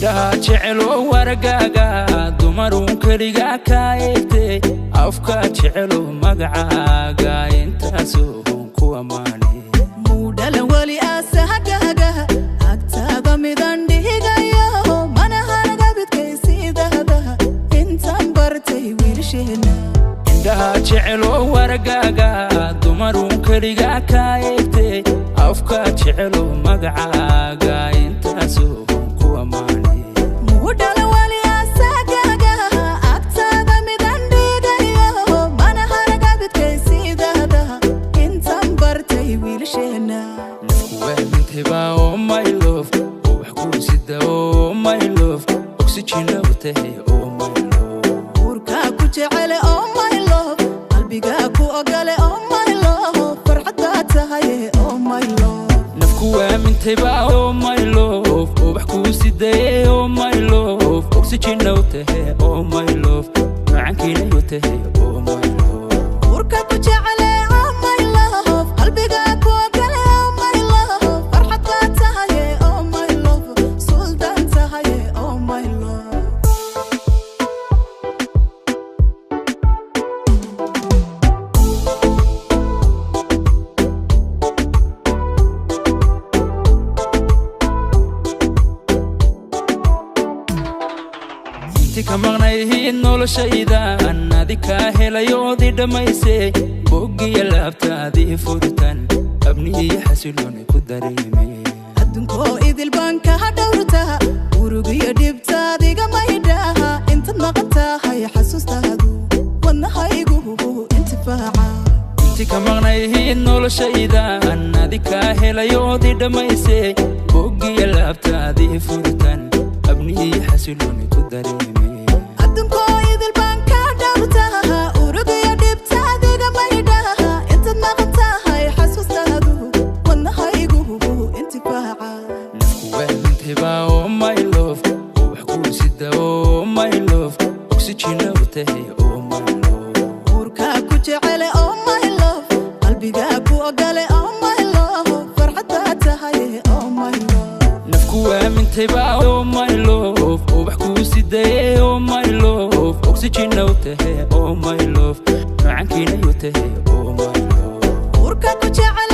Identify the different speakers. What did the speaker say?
Speaker 1: Indhaha jecelo wargaaga, dumaruun keligaa kaa eegtay. Afka jecelo magacaaga, intaasoo ku ammaanay.
Speaker 2: Muudhalan weli aasahagaagaha, agtaada midan dhigayo, mana haragabidkaysiidahdaha intaan bartay wiilasheena.
Speaker 1: Indhaha jecelo wargaaga, dumaruun keligaa kaa eegtay. Afka jecelo magacaaga, intaasoo ku ammaanay.
Speaker 2: Muudhalan weli aasahagaagaha, agtaada midan dhigayo, mana haragabidkaysiidahdaha intaan bartay wiilasheena.
Speaker 1: Waamintayba, oh my love, oo wax kuu sida, oh my love, oxygen u tahay, oh my love.
Speaker 2: Uurkaa ku jecele, oh my love, qalbigaa ku ogole, oh my love, farxad baa tahay, oh my love.
Speaker 1: Nafku waamintayba, oh my love, oo wax kuu sidaye, oh my love, oxygen u tahay, oh my love, macankiina u tahay, oh my love.
Speaker 2: Uurka ku jecele, oh my love, qalbigaa ku ogole, oh my love, farxad baa tahay, oh my love, suldaan tahay, oh my love.
Speaker 1: Inti ka maqnayhiid noloshaydan, adi kaa helayoodii dhammaysay. Boggiya laabtaadii furitan, abnihiyo xasilooni ku dareemay.
Speaker 2: Adduunkoo idil baan kaha dhowrtaha, urugiyo dhibtaadiga maydhaha. Intaad maqan tahay xasuustaadu wadnahaygu intifaaca.
Speaker 1: Inti ka maqnayhiid noloshaydan, adi kaa helayoodii dhammaysay. Boggiya laabtaadii furitan, abnihiyo xasilooni ku dareemay.
Speaker 2: Adduunkoo idil baan ka dhowrtaha, urugiyo dhibtaadiga maydhaha. Intaad maqan tahay xasuustaadu wadnahaygu intifaaca.
Speaker 1: Nafku waamintayba, oh my love, oo wax kuu sida, oh my love, oxygen u tahay, oh my love.
Speaker 2: Uurkaa ku jecele, oh my love, qalbigaa ku ogole, oh my love, farxad baa tahay, oh my love.
Speaker 1: Nafku waamintayba, oh my love, oo wax kuu sidaye, oh my love, oxygen u tahay, oh my love, macankiina u tahay, oh my love.
Speaker 2: Uurka ku jecele.